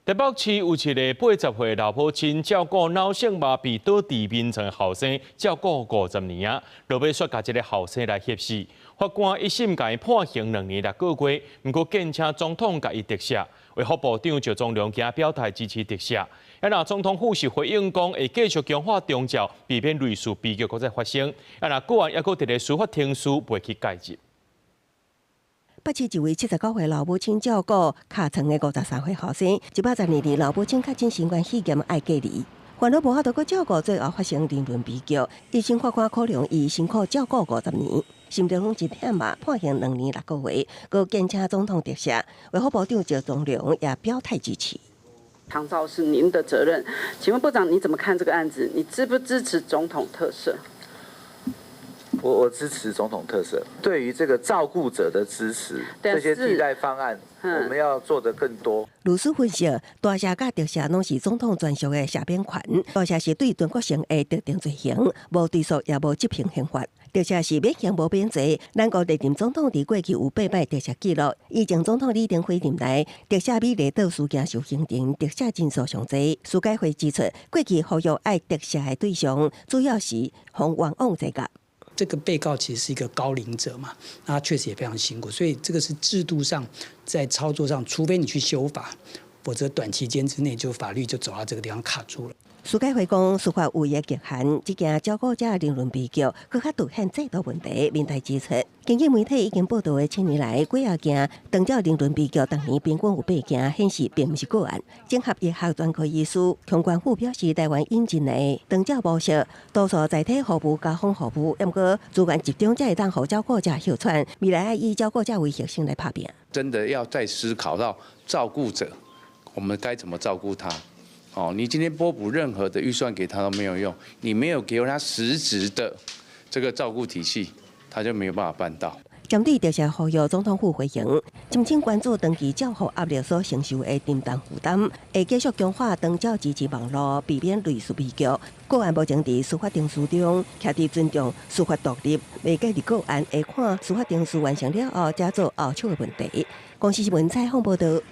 台北市有一个80歲老母親照顧腦性麻痹倒佇眠床後生，照顧50年啊，落尾煞共這个後生來翕死。法官一審共伊判刑2年6個月，毋過堅請總統共伊特赦。衛福部長趙宗龍今表態支持特赦。啊，若總統府是回應講會繼續強化長照，避免類似悲劇閣再發生。啊，若個案猶閣佇咧司法程序袂去介入。北市一位79歲老母親照顧跤床的53歲後生，112年老母親確診新冠肺炎愛隔離，煩惱無法度閣照顧，最後發生人倫悲劇。一審法官考量伊辛苦照顧五十年，心中攏真忝嘛，判刑兩年六個月，閣堅請總統特赦。衛福部長趙宗龍也表態支持。長照是您的責任，請問部長你怎麼看這個案子？你支不支持總統特赦？我支持總統特赦，對於這個照顧者的支持，這些替代方案，我們要做得更多。律師分析，大赦佮特赦攏是總統專屬的赦免權，大赦是對全國性的特定罪行，無追訴也無執行刑罰。特赦是免刑無免罪。咱國歷任總統佇過去有八擺特赦記錄，以前總統李登輝任內特赦美麗島事件受刑人，特赦人數上濟。司改會指出，過去呼籲愛特赦的對象，主要是予冤枉這個。這個被告其實是一個高齡者嘛，那他確實也非常辛苦，所以這個是制度上在操作上，除非你去修法，否則短期間之內就法律就走到這個地方卡住了。司改會講，司法有伊的極限，這件照顧者人倫悲劇，閣較凸顯制度問題。民代指出，根據媒體已經報道的七年來幾仔件長照人倫悲劇，逐年平均有八件，顯示並毋是個案。綜合醫學專科醫師洪關富表示，台灣引進的長照模式，多數載體服務、家訪服務，毋過資源集中才會當予照顧者歇喘，未來愛以照顧者為核心來拍拚。真的要再思考到照顧者，我們該怎麼照顧他？哦，你今天撥補任何的預算給他都沒有用，你沒有給他實質的這個照顧體系，他就沒有辦法辦到。針對特赦呼籲總統府回應，深深關注長期照護壓力所承受的沉重負擔，會繼續強化長照支持網路，避免類似悲劇。個案目前佇司法程序中，徛佇尊重司法獨立，袂介入個案，會看司法程序完成了後，才做後手的問題。公視新聞採訪報道。